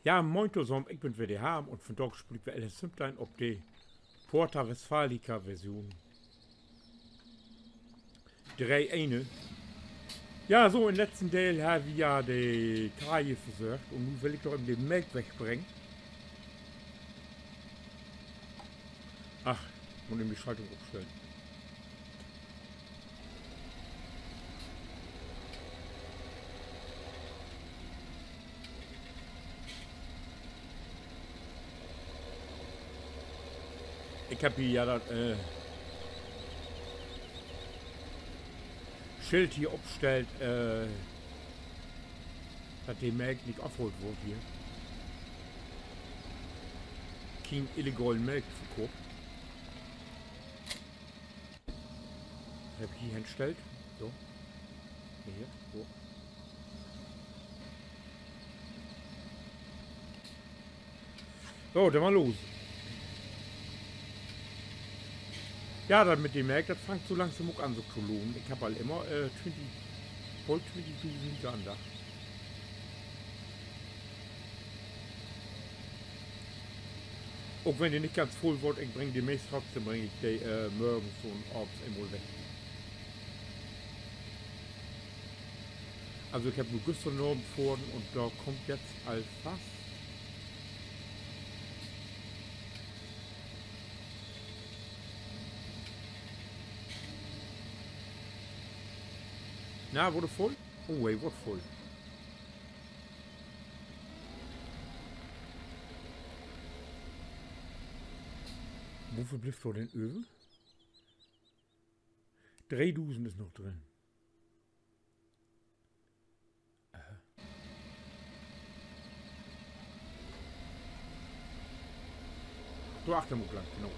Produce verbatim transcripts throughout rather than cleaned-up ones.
Ja, moin tosamen, ik bün weer de Harm un vandaag speel ik weer L S söventeihn op de Porta Westfalica Version dree een. Ja, so, in'n letzten Deel harr wi ja de Kaje versörgt un nu will ik doch even de Melk wegbringen. Ach, mutt even de Schaltung opstellen. Ik heff hier ja dat, äh, Schild hier opstellt, äh, dat de Melk nich afhaalt word hier. Keen illegale Melkverkoop. Heff ik hier henstellt. So. Hier, so. So, denn mal los. Ja, dat mit de Melk, dat fangt so langsam ok an, sik to lohnen. Ik heff al immer, äh, twintig, bold twintigdusend an Dag. Ok wenn de nich ganz vull word, ik bring de meest trotzdem, bring ik de, äh, morgens un avends eenmal weg. Also ik heff nu güstern Avend fohren un dor kummt jetzt al fast. Na, word de vull? Oh, he word vull. Woveel blifft dor denn över? Dreedusend is noch drin. Dor achtern mutt ik lang, genau.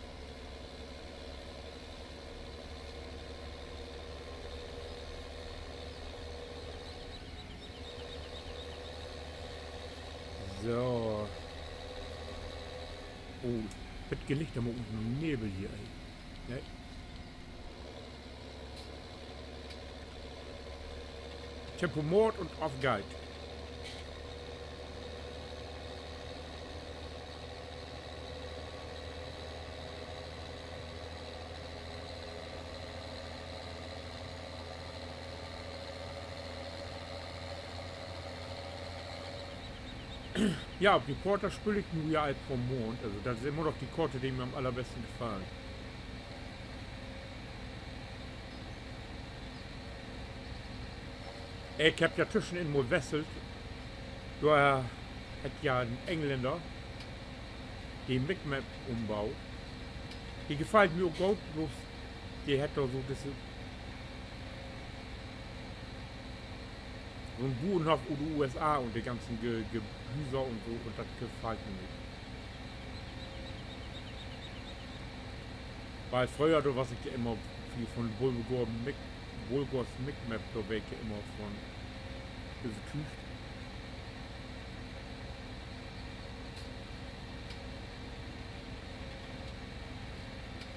So. Oh, dat Gelichter maakt noch Nevel hier, ey. Nee. Tempomat un af geiht. Ja, op de Koort speel ik nu ja al poor Maand. Also, dat is immer noch de Koort, de mi an'n allerbeste gefallt. Ik heff ja tüschenin mal wesselt. Dor hett ja en Engländer de Micmap ümbaut. De gefallt mi ok goot, bloots de hett dor so disse, so'n Burenhoff ut de U S A un de ganzen Ge-, Ge-, Hüser un so, un dat gefallt mi nich. Wiel fröher, dor was ik ja immer veel von Bulgor Mic-, Bulgors Micmap, dor weer ik ja immer von övertüügt.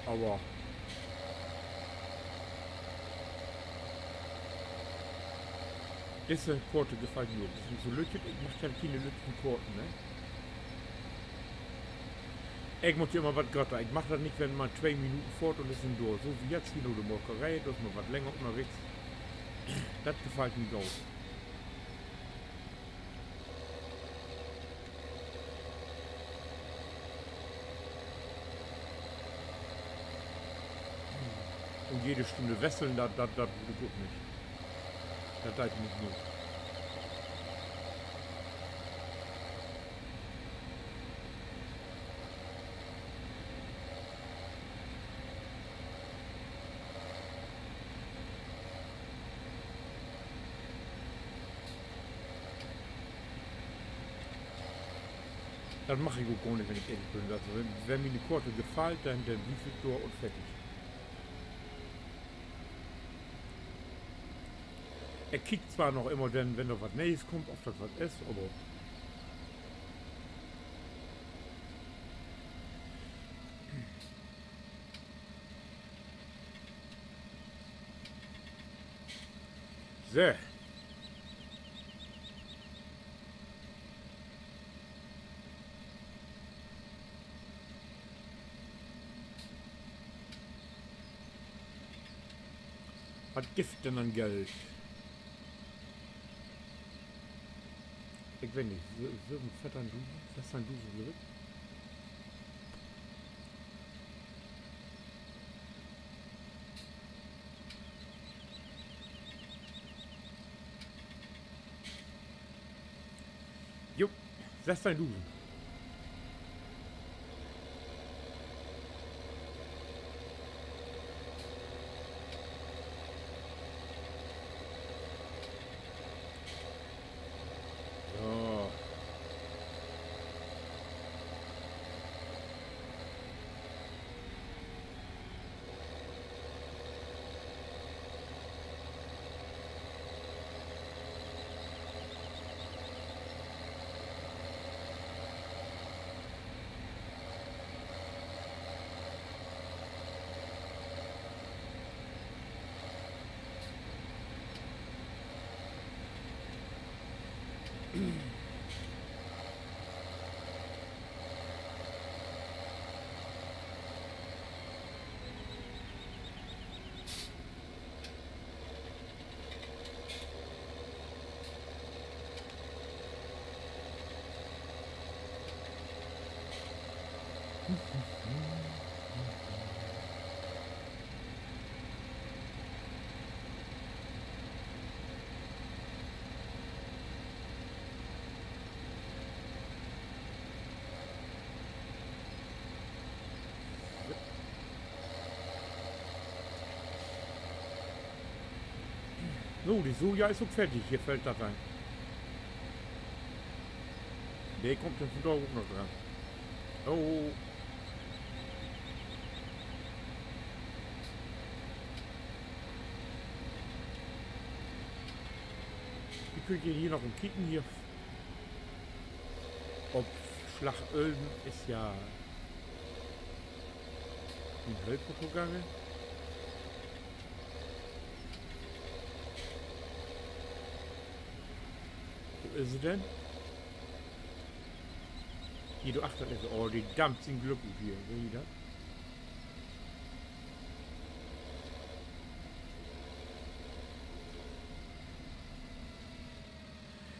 Aver disse Koort gefallt mi ok. De is so lüttjet, ik mag ja kiene lüttjen Koorten, ne? Ik mutt ja immer wat grötter. Ik mag dat nich, wenn man twee Minuten fohrt un is denn dor. So as jetzt hier na de Molkeree, dor is man wat länger ünnerwegs. Dat gefallt mi goot. Un jede Stünn wesseln, dat, dat, dat bruuk ik ok nich. Dat deit mi nich Noot. Dat mag ik ok gor nich, wenn ik ehrlich bün. Also, wenn, wenn mi 'ne Koort gefallt, denn, denn bliev ik dor un fertig. Ik kiek zwar noch immer denn, wenn dor wat Nees kummt, of dat wat is, aver So. Wat gifft denn an Geld? Ik weet nich, sö-, söven-, veerteihndusend, sessteihndusend, glööv ik. Jo, sessteihndusend. So. So, de Soja is ok fertig. Hier fällt dat rein. De kummt denn vandaag ok noch dran. Oh. Wi köönt hier noch mal kieken, hier op Slag ölven is ja mien Hölp togangen. Wo is se denn? Hier, dor achtern is se. Oh, de dampt sien Glück ut hier. Seht ji dat?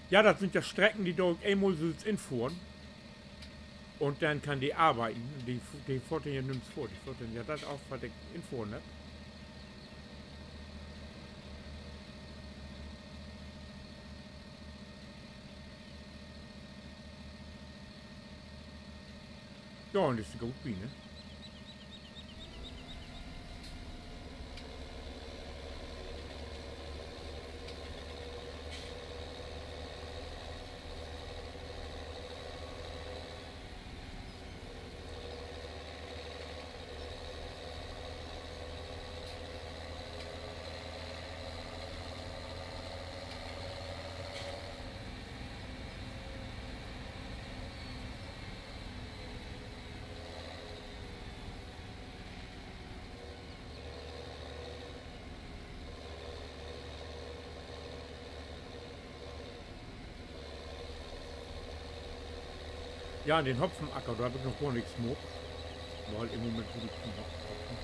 Ja, dat sünd ja Strecken, de do ik eenmal sülvst infohren. Un denn kann de arbeiden. De, de fohrt denn ja nüms vör. De fohrt denn ja dat af, wat ik infohren hebb. Ja, un is goot bi, ne? Ja, den Hopfenacker, dor heff ik noch gor nix maakt. Wiel in Moment will ik nich Hopfen.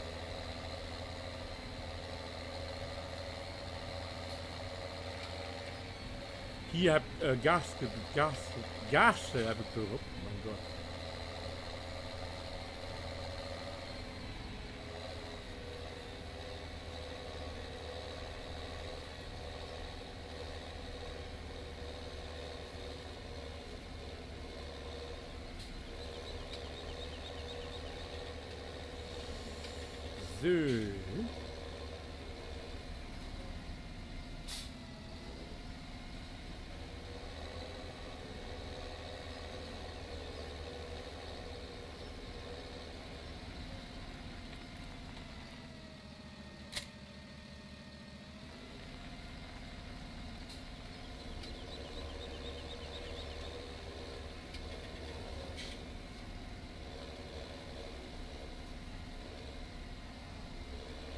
Hier hebb, äh, Gas ge-, Gas, Gasse hebb ik dor op. Mien Gott. So.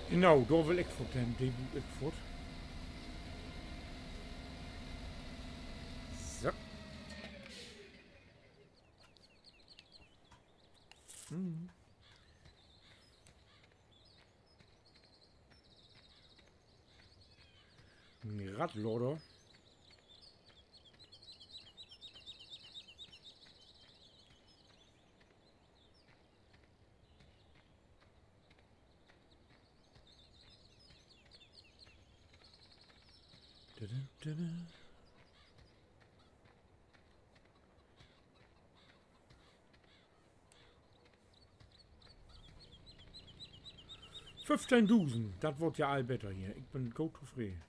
Genau, dor will ik foort hen, de wull ik foort. So. Mhm. Radlader. Föfteihndusend, dat word ja all beter hier. Ik bün goot tofreden.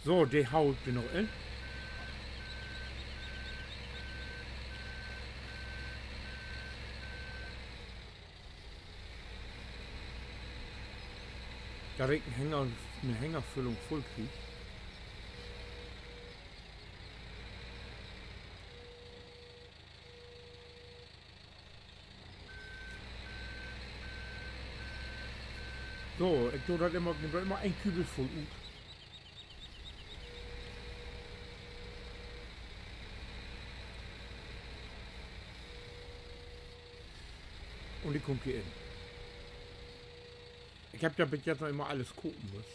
So, de hau ik dor noch in. Dat ik en Hänger, en Hängerfüllung vull krieg. So, ik do dat immer, ik nehm dor immer een Kübel vull ut. Un de kummt hier in. Ik heff ja bit jetzt noch immer allens kopen müsst.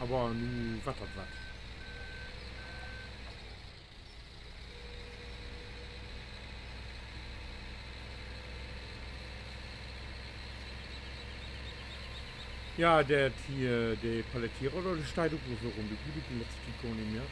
Aver nu warrt dat wat. Ja, dat hier, de Palettierer, de steiht ok noch so rüm. De bruuk ik de letzte Tiet gor nich mehr.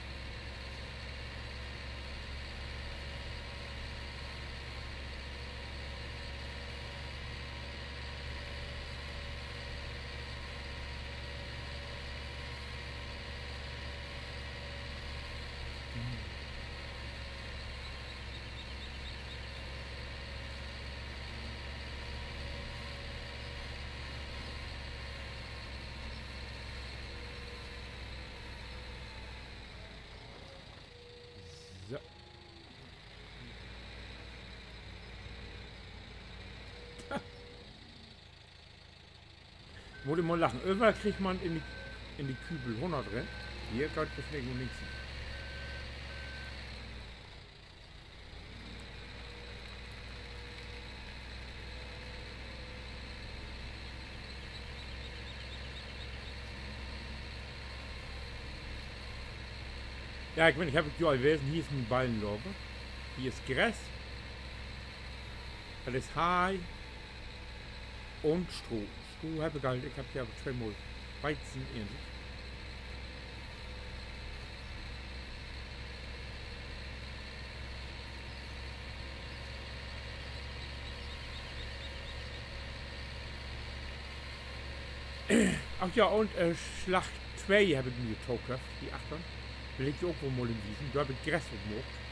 So. Mutt ik mal lachen. Överall kriggt man in de, in de Kübel hunnert rin. Hier geiht dat nich, nu nix. Ja, ik meen, ik heff jo al wesen, hier is mien Ballenlager. Hier is Gras. Dat is Hei. Un Stroh. Stroh heff ik al, ik heff ja tweemal Weizen erntet. Ach ja, un, äh, Slag twee heff ik mi to köfft, de achtern. Will ik jo ok woll mal wiesen. Dor heff ik Gras op maakt.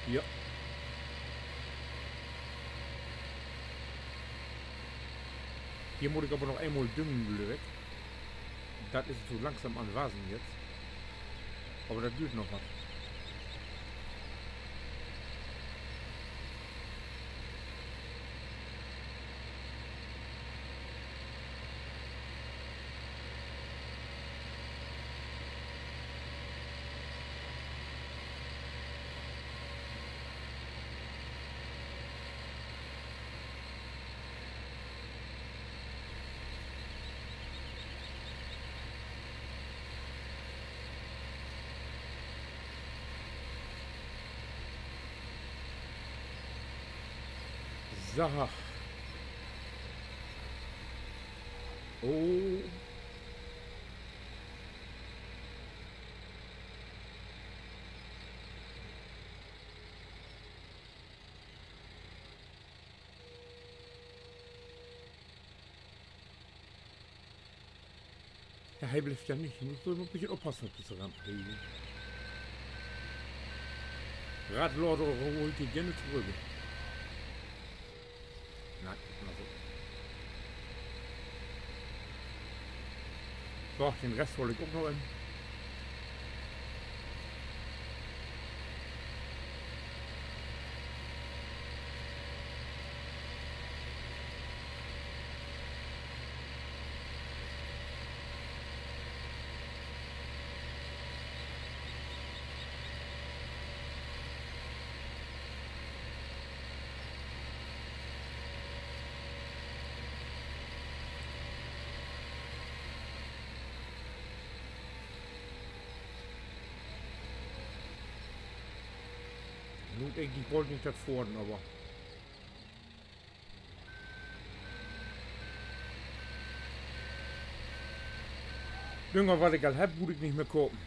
Ja. Hier mutt ik aver noch eenmal düngen, glööv ik. Dat is so langsam an wassen jetzt. Aver dat düürt noch wat. So. Oh. Ja, he blifft ja nich. Mutt man en beten oppassen op disse Ramp. He. Radlader hoolt de geern torügg. Na, na so. So, den Rest hool ik ok noch in. Nu, ik, ik bruuk nich dat Fohren, aver Dünger, wat ik al hebb, mutt ik nich mehr kopen.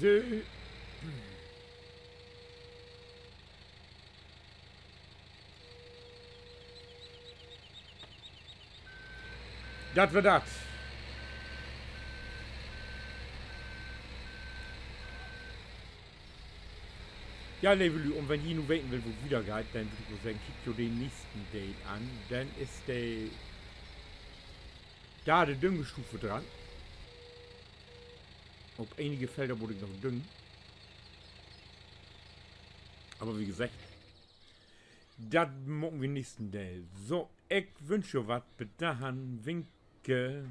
So. Dat weer dat. Ja, leve Lüüd, un wenn ji nu weten willt, wo 't wieder geiht, denn wull ik mal seggen, kiekt jo den nächsten Deel an. Denn is de darde Düngestufe dran. Op enige Felder mutt ik noch düngen. Aver wie geseggt, dat maken wi in'n nächsten Deel. So, ik wünsch jo wat. Bit dorhen, winke.